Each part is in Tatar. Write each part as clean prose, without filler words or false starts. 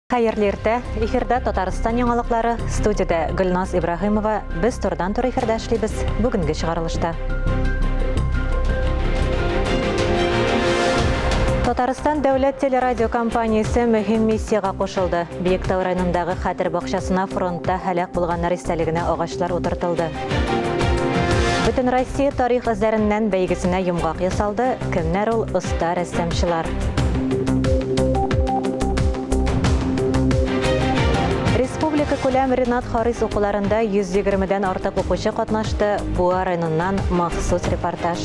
Хәерле иртә! Эфирда Татарстан яңалыклары, студиядә Гөлназ Ибраһимова. Без турыдан-туры эфирда эшлибез. Бүгенге чыгарылышта. Татарстан дәүләт телерадиокомпаниясе мөһим миссиягә кушылды. Биектау районындагы Хәтер бакчасына фронтта һәлак булганнар истәлегенә агачлар утыртылды. Бөтенроссия тарих эзләреннән бәйгесенә йомгак ясалды. Кемнәр ул оста рәссамчылар? Республика күләм Ренат Харис укуларында 120 дән артык укучы катнашты. Буа районыннан махсус репортаж.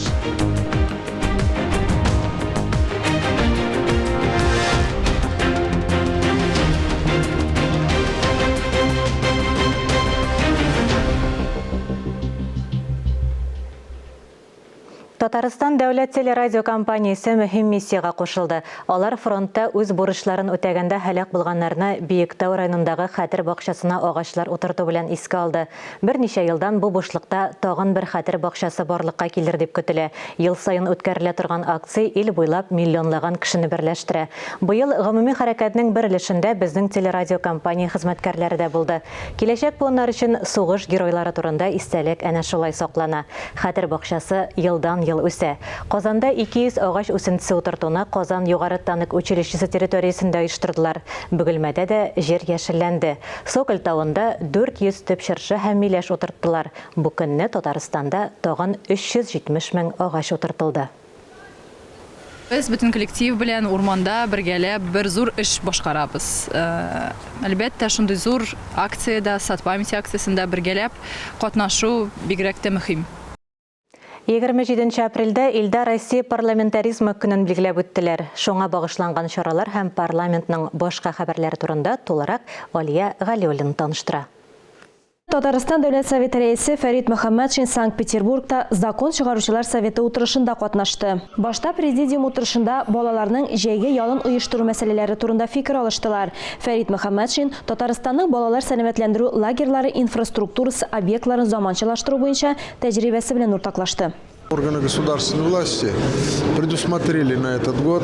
Татарстан дәүләт телерадиокомпаниясе мөһим миссиягә кушылды. Алар фронтта үз бурычларын үтәгәндә һәлак булганнарны Биектау районындагы Хәтер бакчасына агачлар утырту белән искә алды. Берничә елдан бу бушлыкта тагын бер хәтер бакчасы барлыкка килер дип көтелә. Ел саен үткәрелә торган акция ил буйлап миллионлаган кешене берләштерә. Быел гомуми хәрәкәтнең бер өлешендә безнең телерадиокомпания хезмәткәрләре дә булды. Киләчәк буыннар өчен сугыш геройлары турында истәлек әнә шулай саклана. Хәтер бакчасы елдан-ел үсә. Казанда 200 агач үсентесе утыртуны Казан югары танк училищесы территориясендә оештырдылар. Бөгелмәдә дә җир яшелләнде. Соколь тавында 400 төп чыршы һәм миләш утырттылар. Бу көнне Татарстанда тагын 370 мең агач утыртылды. Без бөтен коллектив белән урманда бергәләп бер зур эш башкарабыз. Әлбәттә, шундый зур акциядә, Сад памяти акциясендә бергәләп катнашу бигрәк тә мөһим. 27 нче апрельдә илдә Россия парламентаризмы көнен билгеләп үттеләр. Шуңа багышланган чаралар һәм парламентның башка хәбәрләре турында тулырак Алия Галиуллина таныштыра. Татарстан Дәүләт Советы Рәисе Фәрит Мөхәммәтшин Санкт-Петербургта Закон чыгаручылар советы утырышында катнашты. Башта президиум утырышында балаларның җәйге ялын оештыру мәсьәләләре турында фикер алыштылар. Фәрит Мөхәммәтшин Татарстанның балалар сәламәтләндерү лагерьлары инфраструктурасы объектларын заманчалаштыру буенча тәҗрибәсе белән уртаклашты. Органы государственной власти предусмотрели на этот год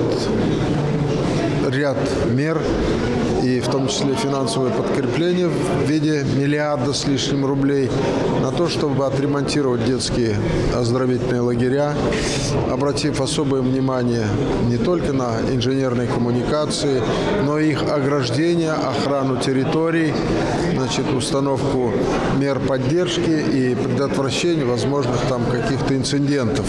ряд мер, и в том числе финансовое подкрепление в виде миллиарда с лишним рублей на то, чтобы отремонтировать детские оздоровительные лагеря, обратив особое внимание не только на инженерные коммуникации, но и их ограждение, охрану территорий, значит, установку мер поддержки и предотвращение возможных там каких-то инцидентов.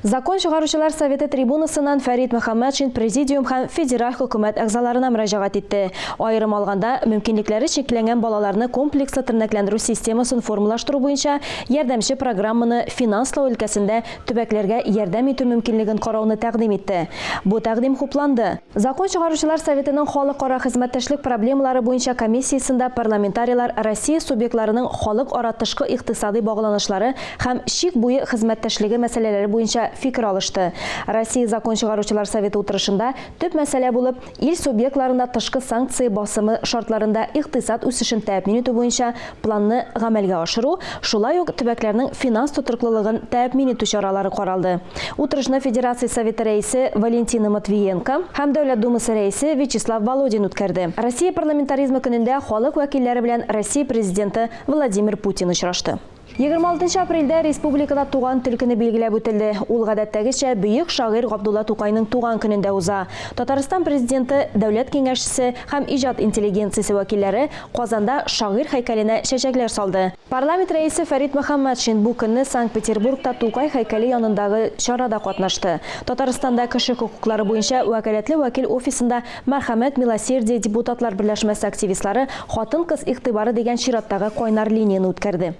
Закон чыгаручылар советы трибунасыннан Фәрит Мөхәммәтшин президиум һәм федераль хөкүмәт әгъзаларына мөрәҗәгать итте. Аерым алганда, мөмкинлекләре чикләнгән балаларны комплекслы тернәкләндерү системасын формалаштыру буенча ярдәмче программаны финанслау өлкәсендә төбәкләргә ярдәм итү мөмкинлеген карауны тәкъдим итте. Бу тәкъдим хупланды. Закон чыгаручылар советының халыкара хезмәттәшлек проблемалары буенча комиссиясендә парламентарийлар Россия субъектларының халыкара тышкы икътисадый багланышлары һәм чик буе хезмәттәшлеге мәсьәләләре буенча фикер алышты. Россия Закон чыгаручылар советы утырышында төп мәсьәлә булып Ил субъектларында тышкы санкция басымы шартларында икътисад үсешен тәэмин итү буенча планны гамәлгә ашыру, шулай ук төбәкләрнең финанс тотрыклылыгын тәэмин итү чаралары каралды. Утырышны Федерация Советы Рәисе Валентина Матвиенко һәм Дәүләт Думасы Рәисе Вячеслав Володин үткәрде. Россия парламентаризмы көнендә халык вәкилләре белән Россия Президенты Владимир Путин очрашты. 26 нчы апрельдә республикада Туган тел көне билгеләп үтелде. Ул, гадәттәгечә, бөек шагыйрь Габдулла Тукайның туган көнендә уза. Татарстан Президенты, Дәүләт Киңәшчесе һәм иҗат интеллигенциясе вәкилләре Казанда шагыйрь һәйкәленә чәчәкләр салды. Парламент Рәисе Фәрит Мөхәммәтшин бу көнне Санкт-Петербургта Тукай һәйкәле янындагы чарада катнашты. Татарстанда кеше хокуклары буенча вәкаләтле вәкил офисында Мәрхәмәт, Милосердие депутатлар берләшмәсе активистлары Хатын-кыз игътибары дигән чираттагы кайнар линияне үткәрде.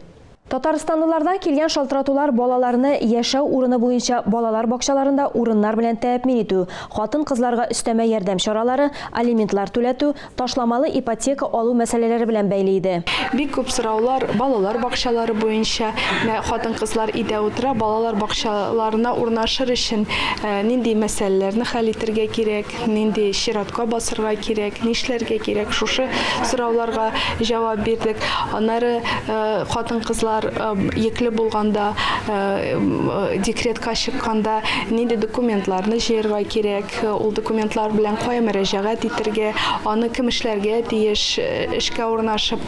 Татарстанлылардан килгән шалтыратулар балаларны яшәү урыны буенча балалар бакчаларында урыннар белән тәэмин итү, хатын-кызларга өстәмә ярдәм чаралары, алиментлар түләтү, ташламалы ипотека алу мәсьәләләре белән бәйле иде. Бик күп сораулар балалар бакчалары буенча. Менә хатын-кызлар өйдә утыра, балалар бакчаларына урнашыр өчен нинди мәсьәләләрне хәл итергә кирәк? Нинди чиратка басырга кирәк, нишләргә кирәк, шушы сорауларга җавап бирдек. Аннары хатын-кызлар. Хатын-кызлар йөкле булганда, декретка чыкканда нинди документларны җыярга кирәк, ул документлар белән кая мөрәҗәгать итәргә, аны кем эшләргә тиеш, эшкә урнашып,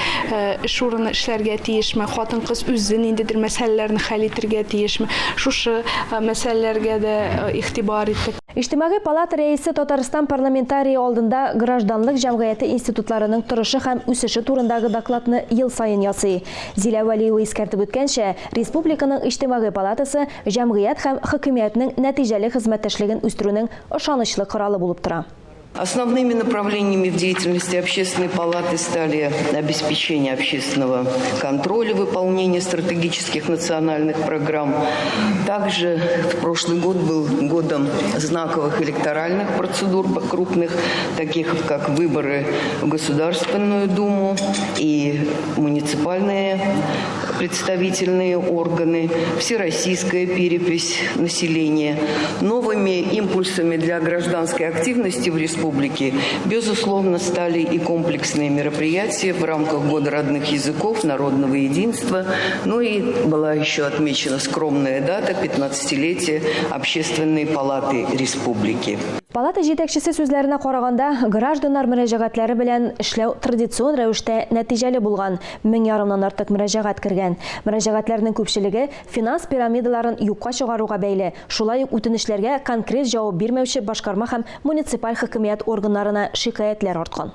эш урыны эшләргә тиешме, хатын-кыз үзе ниндидер мәсьәләләрне хәл итергә тиешме, шушы мәсьәләләргә дә игътибар иттек. Иҗтимагый палата рәисе Татарстан парламентарие алдында гражданлык җәмгыяте институтларының торышы һәм үсеше турындагы докладны ел саен ясый. Зилә Вәлиева искәртеп үткәнчә, республиканың Иҗтимагый палатасы җәмгыять һәм хакимиятнең нәтиҗәле хезмәттәшлеген үстерүнең ышанычлы коралы булып тора. Основными направлениями в деятельности Общественной палаты стали обеспечение общественного контроля выполнения стратегических национальных программ. Также в прошлый год был годом знаковых электоральных процедур крупных, таких как выборы в Государственную Думу и муниципальные представительные органы, всероссийская перепись населения. Новыми импульсами для гражданской активности в республике, безусловно, стали и комплексные мероприятия в рамках Года родных языков, народного единства. Ну и была еще отмечена скромная дата 15-летия Общественной палаты республики. Палата җитәкчесе сүзләренә караганда, гражданнар мөрәҗәгатьләре белән эшләү традицион рәвештә нәтиҗәле булган, мең ярымнан артык мөрәҗәгать кергән. Мөрәҗәгатьләрнең күпчелеге финанс пирамидаларын юкка чыгаруга бәйле, шулай ук үтенечләргә конкрет җавап бирмәүче башкарма һәм муниципаль хакимият органнарына шикаятьләр арткан.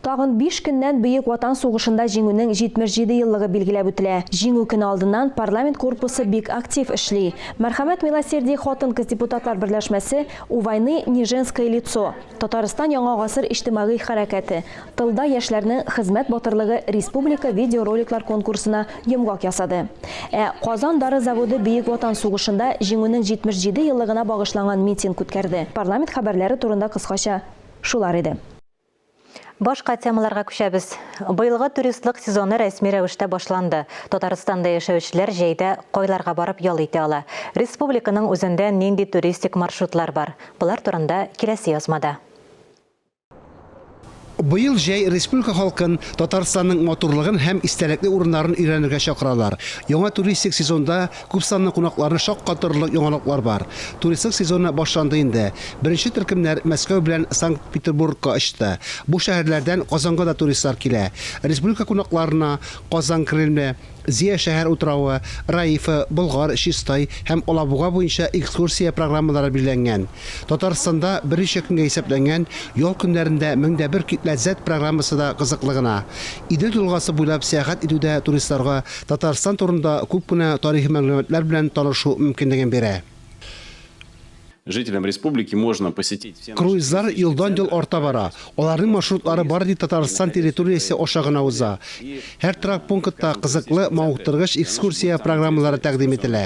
Тагын биш көннән Бөек Ватан сугышында Җиңүнең 77 еллыгы билгеләп үтелә. Җиңү көне алдыннан парламент корпусы бик актив эшли. Мәрхәмәт Милосердие хатын-кыз депутатлар берләшмәсе У войны не женское лицо, Татарстан Яңа гасыр иҗтимагый хәрәкәте, Тылда яшьләрнең хезмәт батырлыгы республика видеороликлар конкурсына йомгак ясады. Ә Казан дары заводы Бөек Ватан сугышында Җиңүнең 77 еллыгына багышланган митинг үткәрде. Парламент хәбәрләре турында кыскача шулар иде. Башка темаларга күчәбез. Быелгы туристлык сезоны рәсми рәвештә башланды. Татарстанда яшәүчеләр җәйдә кайларга барып ял итә ала? Республиканың үзендә нинди туристик маршрутлар бар? Болар турында киләсе язмада. Быел җәй республика халкын Татарстанның матурлыгын һәм истәлекле урыннарын өйрәнергә чакыралар. Яңа туристик сезонда Күпсанлы кунакларны шаккатырырлык яңалыклар бар. Туристлык сезоны башланды инде. Беренче төркемнәр Мәскәү белән Санкт-Петербургка очты. Бу шәһәрләрдән Казанга да туристлар килә. Республика кунакларына Казан Кремле, Зөя шәһәр-утравы, Раифа, Болгар, Чистай һәм Алабуга буенча экскурсия программалары билгеләнгән. Татарстанда берничә көнгә исәпләнгән ял көннәрендә 1001 ләззәт программасы да кызыклы гына. Идел елгасы буйлап сәяхәт итү дә туристларга Татарстан турында күп кенә тарихи мәгълүматлар белән танышу мөмкинлеген бирә. Жителям республики можно посетить все наши Круизлар елдан-ел арта бара. Аларның маршрутлары бары тик Татарстан территориясе аша гына уза. Һәр торак пунктта кызыклы, мавыктыргыч экскурсия программалары тәкъдим ителә.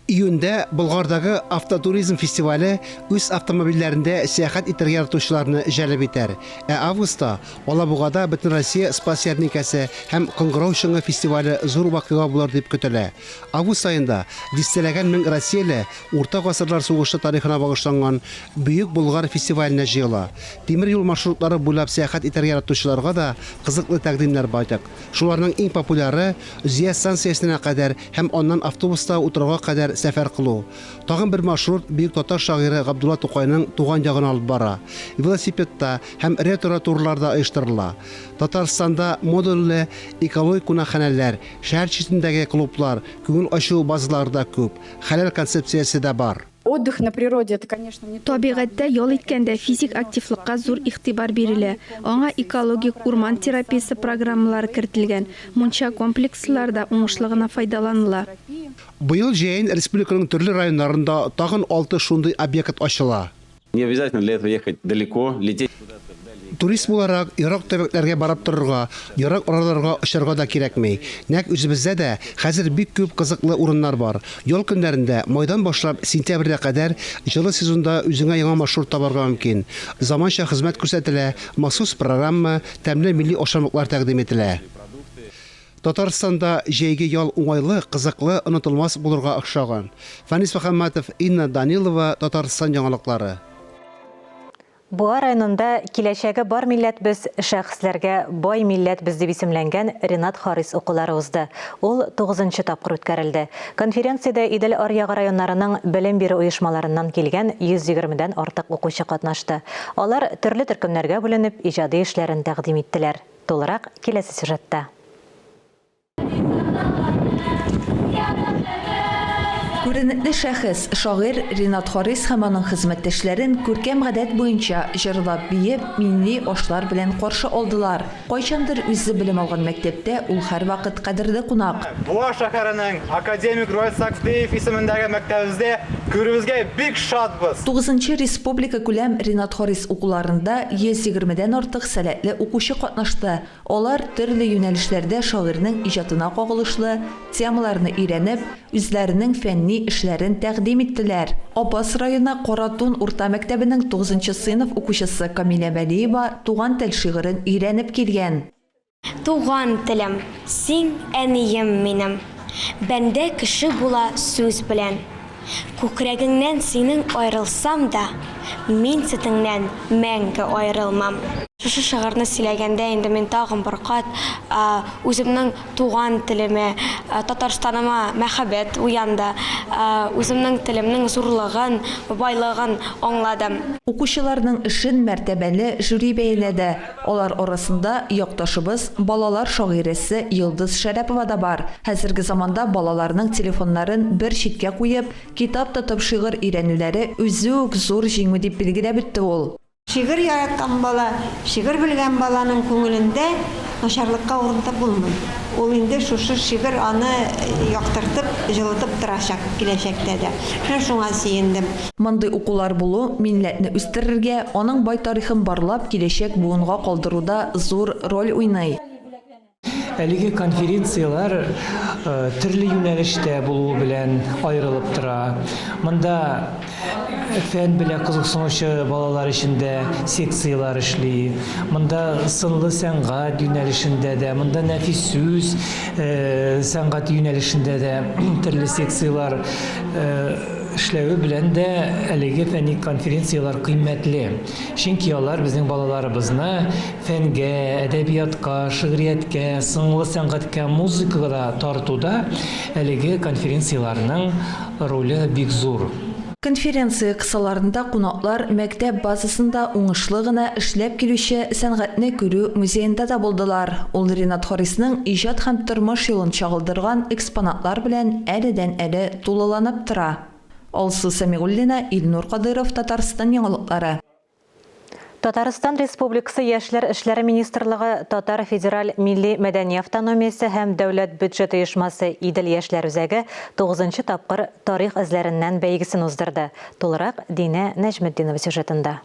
Июньдә Болгардагы автотуризм фестивале үз автомобильләрендә сәяхәт итәргә яратучыларны җәлеп итәр. Ә августта Алабугада Бөтенроссия Спас ярминкәсе һәм Кыңгырау чыңы фестивале зур вакыйга булыр дип көтелә. Август аенда дистәләгән мең россияле Урта гасырлар сугышы тарихына багышланган Бөек Болгар фестиваленә җыела. Тимер юл маршрутлары буйлап сәяхәт итәргә яратучыларга да кызыклы тәкъдимнәр байтак. Шуларның иң популяры, Зөя станциясенә кадәр һәм аннан автобуста утырырга кадәр сәфәр кылу. Тагын бер маршрут бөек татар шагыйре Габдулла Тукайның туган ягына алып бара. Велосипедта һәм ретро-турлар да оештырыла. Татарстанда модульле экологик кунакханәләр, шәһәр читендәге клублар, күңел ачу базалары да күп. Хәләл концепциясе дә бар. Отдых на природе, это, конечно, не только Табигатьтә ял иткәндә физик активлыкка зур игътибар бирелә. Аңа экологик урман терапиясе программалары кертелгән, мунча комплекслары да уңышлы гына файдаланыла. Быел җәен республиканың төрле районнарында тагын алты шундый объект ачыла. Не обязательно для этого ехать далеко, лететь куда-то в дальние Турист буларак, ерак төбәкләргә барып торырга, ерак араларга очарга да кирәкми. Нәкъ үзебездә дә хәзер бик күп кызыклы урыннар бар. Ял көннәрендә, майдан башлап сентябрьгә кадәр җылы сезонда үзеңә яңа маршрут табарга мөмкин. Заманча хезмәт күрсәтелә, махсус программа, тәмле милли ашамлыклар тәкъдим ителә. Татарстанда җәйге ял уңайлы, кызыклы, онытылмас булырга охшаган. Фәнис Мөхәммәтов, Инна Данилова, Татарстан яңалыклары. Буа районында Киләчәге бар милләт без, шәхесләргә бай милләт без дип исемләнгән Ренат Харис укулары узды. Ул тугызынчы тапкыр үткәрелде. Конференциядә Идел аръягы районнарының белем бирү оешмаларыннан килгән 120 дән артык укучы катнашты. Алар төрле төркемнәргә бүленеп иҗади эшләрен тәкъдим иттеләр. Тулырак киләсе сюжетта. Күренекле шәхес, шагыйрь Ренат Харис һәм аның хезмәттәшләрен күркәм гадәт буенча җырлап-биеп, милли ашлар белән каршы алдылар. Кайчандыр үзе белем алган мәктәптә ул һәрвакыт кадерле кунак. Буа шәһәренең академик Руаль Сагдеев исемендәге мәктәбебездә күрүебезгә бик шатбыз. Тугызынчы республикакүләм Ренат Харис укуларында 120 дән артык сәләтле укучы катнашты. Алар төрле юнәлешләрдә шагыйрьнең иҗатына кагылышлы темаларны өйрәнеп, үзләренең фәнни эшләрен тәкъдим иттеләр. Апас районы Каратун урта мәктәбенең тугызынчы сыйныф укучысы Камилә Вәлиева Туган тел шигырен өйрәнеп килгән. Туган телем, син әнием минем. Бәндә кеше була сүз белән. Күкрәгеңнән синең аерылсам да, Мин сөтеңнән мәңге аерылмам. Шушы шигырьне сөйләгәндә инде мин тагын бер кат үземнең туган телемә, Татарстаныма мәхәббәт уянды, үземнең телемнең зурлыгын, байлыгын аңладым. Укучыларның эшен мәртәбәле жюри бәяләде. Алар арасында якташыбыз, балалар шагыйрәсе Йолдыз Шәрәпова да бар. Хәзерге заманда балаларның телефоннарын бер читкә куеп, китап тотып шигырь өйрәнүләре үзе үк зур җиңү дип билгеләп үтте ул. Шигырь яраткан бала, шигырь белгән баланың күңелендә начарлыкка урын табып булмый. Ул инде шушы шигырь аны яктыртып, җылытып торачак киләчәктә дә. Менә шуңа сөендем. Мондый укулар булу милләтне үстерергә, аның бай тарихын барлап, киләчәк буынга калдыруда зур роль уйный. Әлеге конференцияләр төрле юнәлештә булуы белән аерылып тора. Монда фән белән кызыксынучы балалар өчен дә секцияләр эшли. Монда сынлы сәнгать юнәлешендә дә, монда нәфис сүз сәнгате юнәлешендә дә төрле секцияләр эшләве белән дә әлеге фәнни конференцияләр кыйммәтле. Чөнки алар безнең балаларыбызны фәнгә, әдәбиятка, шигърияткә, сынлы сәнгатькә, музыкага да тартуда әлеге конференцияләрнең роле бик зур. Конференция кысаларында кунаклар мәктәп базасында уңышлы гына эшләп килүче Сәнгатьне күрү музеенда да булдылар. Ул Ренат Харисның иҗат һәм тормыш юлын чагылдырган экспонатлар белән әледән-әле тулыланып тора. Алсу Сәмигуллина, Илнур Кадыйров, Татарстан яңалыклары. Татарстан Республикасы Яшьләр эшләре министрлыгы, Татар федераль милли мәдәни автономиясе һәм дәүләт бюджет оешмасы Идел яшьләр үзәге тугызынчы тапкыр Тарих эзләреннән бәйгесен уздырды. Тулырак Динә Нәҗметдинова сюжетында.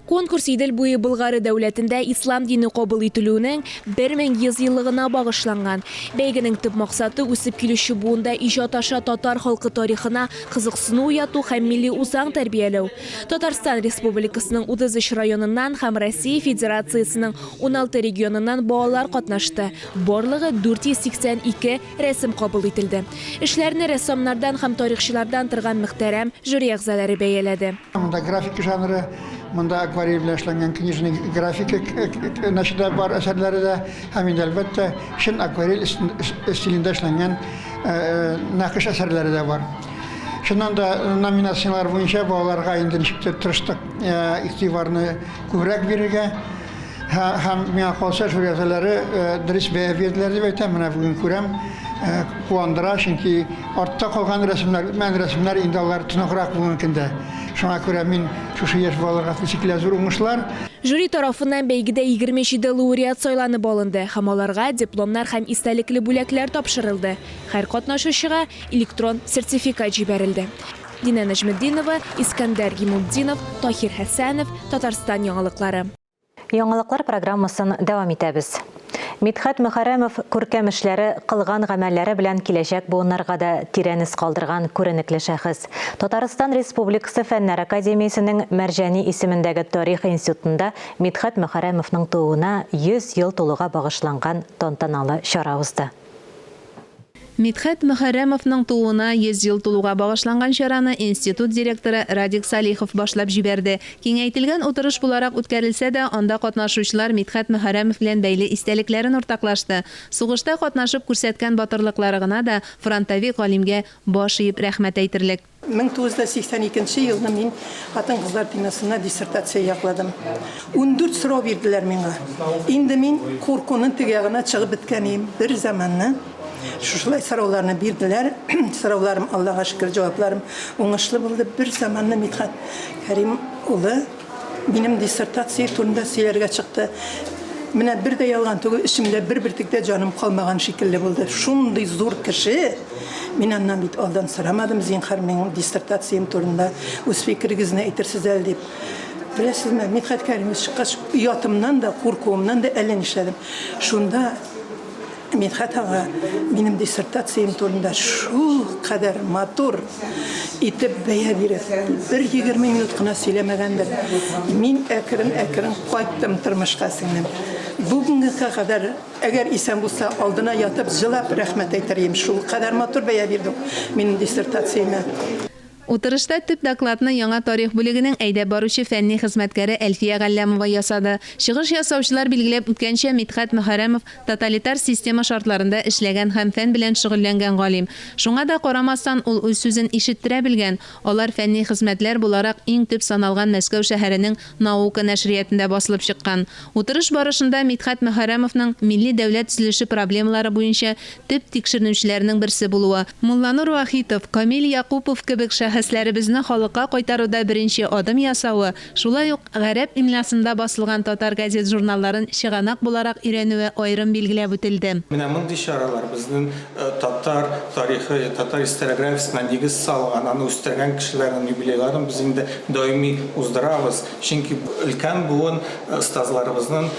Конкурс Идел буе Болгары дәүләтендә ислам дине кабул ителүенең 1100 еллыгына багышланган. Бәйгенең төп максаты, үсеп килүче буында иҗат аша татар халкы тарихына кызыксыну уяту һәм милли үзаң тәрбияләү. Татарстан Республикасының 33 районыннан һәм Россия Федерациясенең 16 регионыннан балалар катнашты. Барлыгы 482 рәсем кабул ителде. Эшләрне рәссамнардан һәм тарихчылардан торган мөхтәрәм жюри әгъзалары бәяләде. Монда графика жанры, монда акварель белән эшләнгән книжный графика нәширдә бар әсәрләре дә, һәм инде, әлбәттә, чын акварель стилендә эшләнгән нәкыш әсәрләре дә бар. Чыннан да, номинацияләр буенча балаларга инде ничектер тырыштык игътибарны күбрәк бирергә. Һәм миңа калса, жюри әгъзалары дөрес бәя бирделәр дип әйтәм. Менә бүген күрәм, куандыра, чөнки артта калган рәсемнәр, үтмәгән рәсемнәр инде алар тоныграк бүгенге көндә. Шуңа күрә мин шушы яшь балаларга теләсә зур уңышлар. Жюри тарафыннан бәйгедә 27 лауреат сайланып алынды һәм аларга дипломнар һәм истәлекле бүләкләр тапшырылды. Һәр катнашучыга электрон сертификат җибәрелде. Динә Нәҗметдинова, Искәндәр Гимултдинов, Таһир Хәсәнов, Татарстан яңалыклары. Яңалыклар программасын дәвам итәбез. Мидхәт Мөхәррәмов күркәм эшләре, кылган гамәлләре белән киләчәк буыннарга да тирән эз калдырган күренекле шәхес. Татарстан Республикасы Фәннәр академиясенең Мәрҗани исемендәге Тарих институтында Мидхәт Мөхәррәмовның тууына 100 ел тулуга багышланган тантаналы чара узды. Мидхәт Мөхәррәмовның тууына 100 ел тулуга багышланган чараны институт директоры Радик Салихов башлап җибәрде. Киңәйтелгән утырыш буларак үткәрелсә дә, анда катнашучылар Мидхәт Мөхәррәмов белән бәйле истәлекләрен уртаклашты. Сугышта катнашып күрсәткән батырлыклары гына да фронтовик галимгә баш иеп рәхмәт әйтерлек. 1982 нче елны мин хатын-кызлар темасына диссертация якладым. 14 сорау бирделәр миңа. Инде мин куркуның теге ягына чыгып беткән идем. Бер заманны шушылай сорауларны бирделәр. Сорауларым, Аллага шөкер, җавапларым уңышлы булды. Бер заманны Мидхәт Кәрим улы Минем диссертация турында сөйләргә чыкты. Менә бер дә ялган түгел, эчемдә бер бөртек тә җаным калмаган шикелле булды. Шундый зур кеше! Мин аннан бит алдан сорамадым, зинһар, минем диссертациям турында үз фикерегезне әйтерсез әле дип. Беләсезме, Мидхәт Кәримович чыккач, оятымнан да, куркуымнан да әллә нишләдем. Шунда Мидхәт ага минем диссертациям турында шулкадәр матур итеп бәя биреп, бер 20 минут кына сөйләмәгәндер. Мин әкрен-әкрен кайттым тормышка, сеңлем. Бүгенгегә кадәр, әгәр исән булса, алдына ятып җылап рәхмәт әйтер идем. Шулкадәр матур бәя бирде ул минем диссертациямә. Утырышта төп докладны яңа тарих бүлегенең әйдәп баручы фәнни хезмәткәре Әлфия Галләмова ясады. Чыгыш ясаучылар билгеләп үткәнчә, Мидхәт Мөхәррәмов тоталитар система шартларында эшләгән һәм фән белән шөгыльләнгән галим. Шуңа да карамастан, ул үз сүзен ишеттерә белгән. Алар фәнни хезмәтләр буларак иң төп саналган Мәскәү шәһәренең Наука нәшриятында басылып чыккан. Утырыш барышында Мидхәт Мөхәррәмовның милли дәүләт төзелеше проблемалары буенча төп тикшеренүчеләрнең берсе булуы, Мулланур Вахитов, Камил Якупов кебек шәхесләребезне халыкка кайтаруда беренче адым ясавы, шулай ук гарәп имлясында басылган татар газет-журналларын чыганак буларак өйрәнүе аерым билгеләп үтелде. Менә мондый чаралар безнең татар тарихы, татар историографиясенә нигез салган, аны үстергән кешеләрнең юбилейларын без инде даими уздырабыз. Чөнки өлкән буын остазларыбызның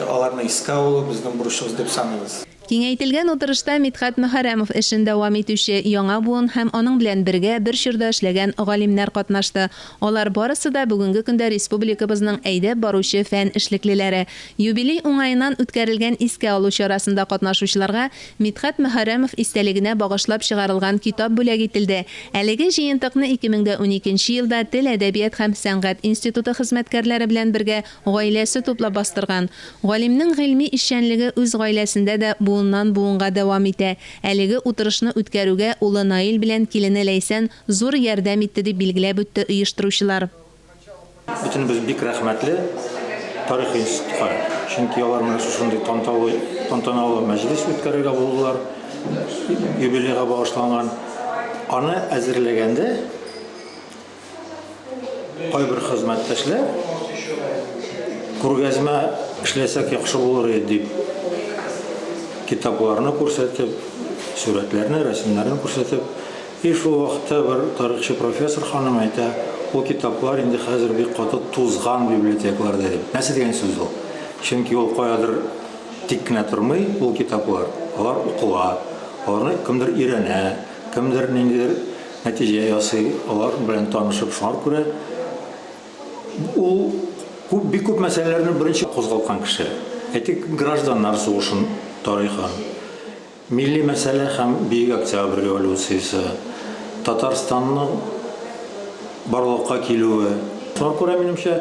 аларны искә алу безнең бурычыбыз дип саныйбыз. Киңәйтелгән утырышта Мидхәт Мөхәррәмов эшен дәвам итүче яңа буын һәм аның белән бергә бер чорда эшләгән галимнәр катнашты. Алар барысы да бүгенге көндә республикабызның әйдәп баручы фән эшлеклеләре. Юбилей уңаеннан үткәрелгән искә алу чарасында катнашучыларга Мидхәт Мөхәррәмов истәлегенә багышлап чыгарылган китап бүләк ителде. Әлеге җыентыкны 2012 нче елда Тел, әдәбият һәм сәнгать институты хезмәткәрләре белән бергә Гаиләсе туплап бастырган. Галимнең гыйльми эшчәнлеге үз гаиләсендә дә буыннан-буынга дәвам итә. Әлеге утырышны үткәрүгә улы Наил белән килене Ләйсән зур ярдәм итте, дип билгеләп үтте оештыручылар. Бөтенебез бик рәхмәтле Тарих институтка, чөнки алар менә шушындый танталы, тантаналы мәҗлес үткәрергә булдылар, юбилейга багышланган. Аны әзерләгәндә Кайбер хезмәттәшләр күргәзмә эшләсәк яхшы булыр иде дип китапларны күрсәтеп, сурәтләрне, рәсемнәрне күрсәтеп. И шул вакытта бер тарихчы профессор ханым әйтә, ул китаплар инде хәзер бик каты тузган библиотекаларда дип. Нәрсә дигән сүз ул? Чөнки ул каядыр тик кенә тормый, ул китаплар. Алар укыла, аларны кемдер өйрәнә, кемдер ниндидер нәтиҗә ясый, алар белән танышып, шуңар күрә ул күп, бик күп мәсьәләләрне беренче кузгалткан кеше. Әйтик, гражданнар сугышын тарихын, милли мәсьәлә һәм Бөек Октябрь революциясе, Татарстанның барлыкка килүе. Шуңа күрә, минемчә,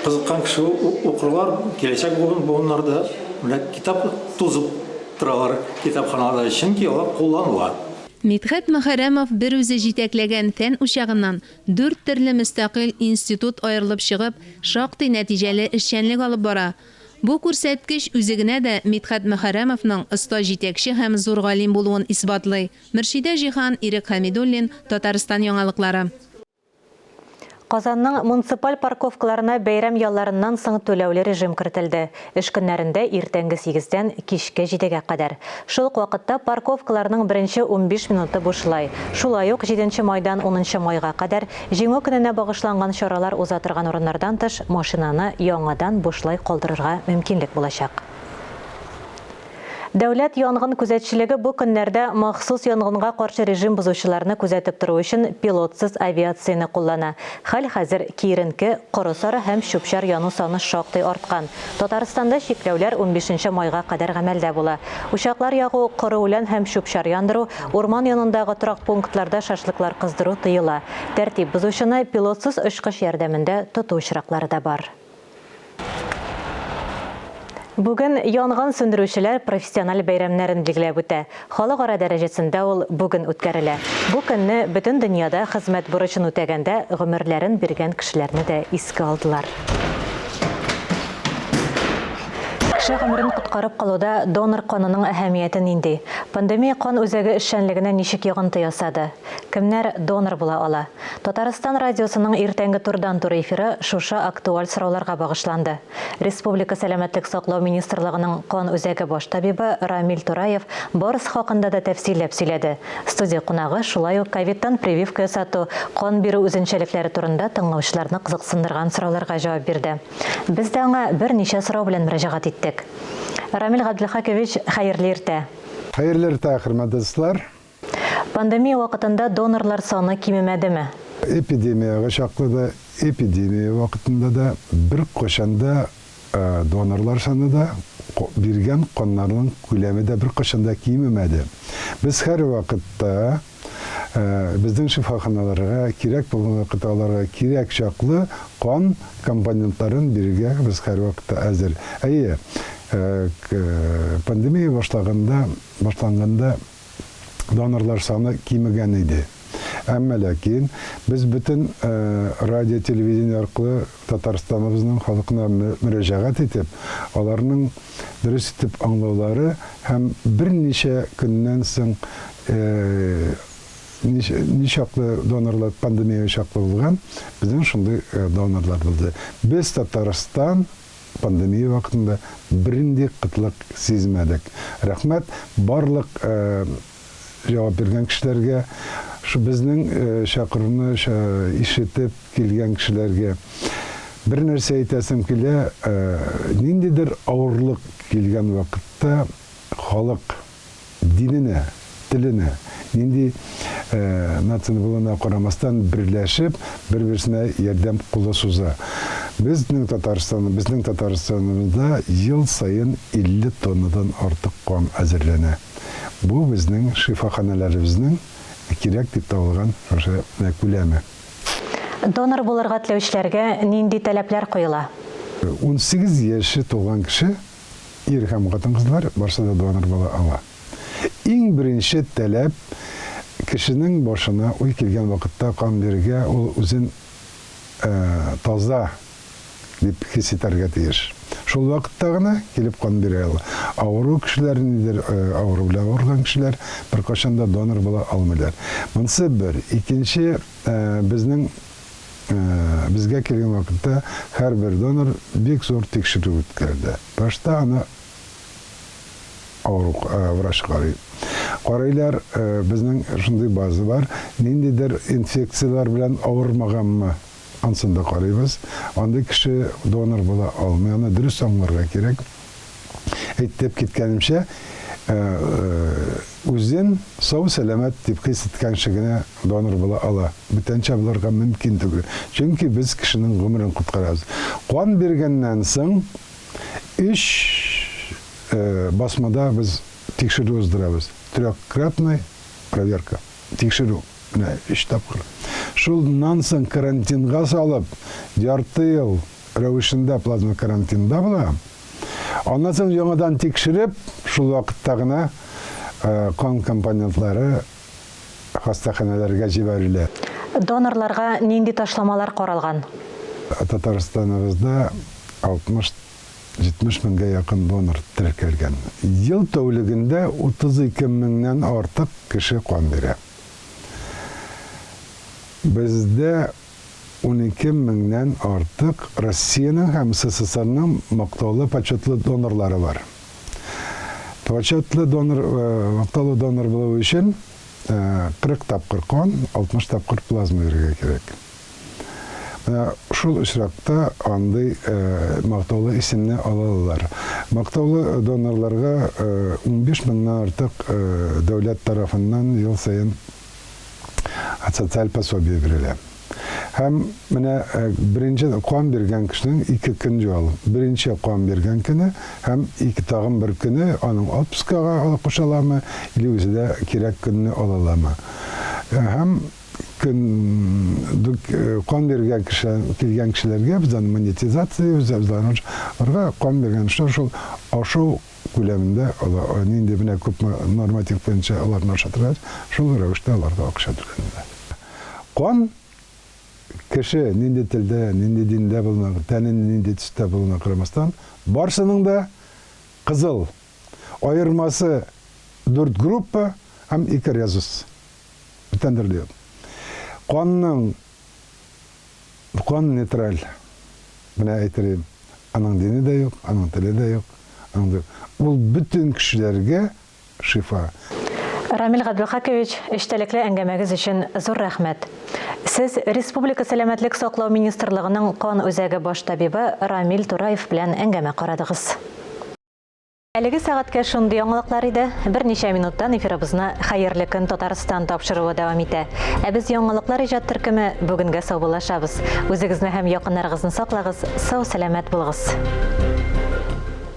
кызыккан кеше укырлар, киләчәк буыннарда менә китап тузып торалар китапханаларда, чөнки алар кулланыла. Мидхәт Мөхәррәмов берүзе җитәкләгән фән учагыннан дүрт төрле мөстәкыйль институт аерылып чыгып, шактый нәтиҗәле эшчәнлек алып бара. Бу күрсәткеч үзе генә дә Мидхәт Мөхәррәмовның оста җитәкче һәм зур галим булуын исбатлый. Мөршидә Җиһан, Ирек Хәмидуллин, Татарстан яңалыклары. Казанның муниципаль парковкаларына бәйрәм ялларыннан соң түләүле режим кертелде. Эш көннәрендә иртәнге сигездән кичке җидегә кадәр. Шул ук вакытта парковкаларның беренче 15 минуты бушлай. Шулай ук җиденче майдан унынчы майга кадәр Җиңү көненә багышланган чаралар уза торган урыннардан тыш машинаны яңадан бушлай калдырырга мөмкинлек булачак. Дәүләт янгын күзәтчелеге бу көннәрдә махсус янгынга каршы режим бозучыларны күзәтеп тору өчен пилотсыз авиацияне куллана. Хәл хәзер киеренке, коры-сары һәм чүп-чар яну саны шактый арткан. Татарстанда чикләүләр унбишенче майга кадәр гамәлдә була. Учаклар ягу, коры үлән һәм чүп-чар яндыру, урман янындагы торак пунктларда шашлыклар кыздыру тыела. Тәртип бозучыны пилотсыз очкыч ярдәмендә тоту очраклары да бар. Бүген янгын сүндерүчеләр профессиональ бәйрәмнәрен билгеләп үтә. Халыкара дәрәҗәсендә ул бүген үткәрелә. Бу көнне бөтен дөньяда хезмәт бурычын үтәгәндә гомерләрен биргән кешеләрне дә искә алдылар. Кеше гомерен коткарып калуда донор канының әһәмияте нинди? Пандемия кан үзәге эшчәнлегенә ничек йогынты ясады? Кемнәр донор була ала? Татарстан радиосының иртәнге турыдан-туры эфиры шушы актуаль сорауларга багышланды. Республика Сәламәтлек саклау министрлыгының кан үзәге баш табибы Рамил Тураев барысы хакында да тәфсилләп сөйләде. Студия кунагы шулай ук ковидтан прививка ясату, кан бирү үзенчәлекләре турында тыңлаучыларны кызыксындырган сорауларга җавап бирде. Без дә аңа берничә сорау белән мөрәҗәгать иттек. Рамил Габделхакович, хәерле иртә! Хәерле иртә, хөрмәтле дуслар! Пандемия вакытында донорлар саны кимемәдеме? Эпидемиягә чаклы да, эпидемия вакытында да беркайчан да донорлар саны да, биргән каннарның күләме дә беркайчан да кимемәде. Без һәрвакытта безнең шифаханаларга кирәк булган вакытта аларга кирәк чаклы кан компонентларын бирергә без һәрвакытта әзер. Әйе, пандемия башлаганда, башланганда донорлар саны кимегән иде. Әмма ләкин без бөтен радио, телевидение аркылы Татарстаныбызның халкына мөрәҗәгать итеп, аларның дөрес итеп аңлаулары һәм берничә көннән соң ничаклы донорлар пандемиягә чаклы булган, безнең шундый донорлар булды. Без Татарстан Пандемия вакытында бернинди кытлык сизмәдек. Рәхмәт барлык җавап биргән кешеләргә, шу безнең чакыруны ишетеп килгән кешеләргә. Бер нәрсә әйтәсем килә, ниндидер авырлык килгән вакытта халык диненә, теленә, нинди нацияне булуына карамастан берләшеп, бер-берсенә ярдәм кулы суза. Безнең Татарстан, безнең Татарстаныбызда ел саен 50 тоннадан артык кан әзерләнә. Бу безнең шифаханәләребезнең кирәк дип табылган шушы күләме. Донор булырга теләүчеләргә нинди таләпләр куела? 18 яше тулган кеше Ир һәм хатын-кызлар барсы да донор була ала. Иң беренче таләп, кешенең башына уй килгән вакытта кан бирергә ул үзен таза дип хис итәргә тиеш. Шул вакытта гына килеп кан бирә ала. Авыру кешеләр, ниндидер авыру белән авырган кешеләр беркайчан да донор була алмыйлар. Монысы бер. Икенче, безнең Безгә килгән вакытта һәрбер донор бик зур тикшерү үткәрде. Башта аны авыру врач карый. Карыйлар, безнең шундый база бар, ниндидер инфекцияләр белән авырмаганмы, ансын да карыйбыз. Андый кеше донор була алмый, аны дөрес аңларга кирәк. Әйтеп киткәнемчә, үзен сау-сәламәт дип хис иткән кеше генә донор була ала. Бүтәнчә булырга мөмкин түгел. Чөнки без кешенең гомерен коткарабыз. Кан биргәннән соң өч басмада без тикшерү уздырабыз. Трехкратный проверка. Тикшерү. Менә өч тапкыр. Шуннан соң карантинга салып, ярты ел рәвешендә плазма карантинда була. Аннан соң яңадан тикшереп, шул вакытта гына кан компонентлары хастаханәләргә җибәрелә. Донорларга нинди ташламалар каралган? Татарстаныбызда 60-70 меңгә якын донор теркәлгән. Ел тәүлегендә 32 меңнән артык кеше кан бирә. Бездә 12 меңнән артык Россиянең һәм СССРның мактаулы почетлы донорлары бар. Почетлы донор, мактаулы донор булу өчен 40 тапкыр кан, 60 тапкыр плазма бирергә кирәк. Менә шул очракта андый мактаулы исемне ала алалар. Мактаулы донорларга 15 меңнән артык дәүләт тарафыннан ел саен социаль пособие бирелә. Һәм менә беренче кан биргән кешенең ике көн ял. Беренче кан биргән көне һәм ике тагын бер көне аның отпускага кушыламы или үзе дә кирәк көнне ала аламы. Һәм көн кан биргән кеше килгән кешеләргә без аны монетизация без аларга кан биргән кешеләр шул ашау күләмендә ала нинди менә күпме норматив буенча аларны ашатырга шул рәвештә аларга акча түләнелә. Кан кеше нинди телдә, нинди диндә булуына, тәне нинди төстә булуына карамастан, барсының да кызыл. Аермасы дүрт группа һәм ике резус. Бүтән төрле юк. Канның кан нейтраль. Менә әйтер идем. Аның дине дә юк, аның теле дә юк. Аның да. Ул бөтен кешеләргә шифа. Рамил Габделхакович, эчтәлекле әңгәмәгез өчен зур рәхмәт. Сез Республика Сәламәтлек саклау министрлыгының кан үзәге баш табибы Рамил Тураев белән әңгәмә карадыгыз. Әлеге сәгатькә шундый яңалыклар иде. Берничә минуттан эфирыбызны Хәерле көн Татарстан тапшыруы дәвам итә. Ә без яңалыклар иҗат төркеме бүгенгә саубуллашабыз. Үзегезне һәм якыннарыгызны саклагыз, сау-сәламәт булыгыз.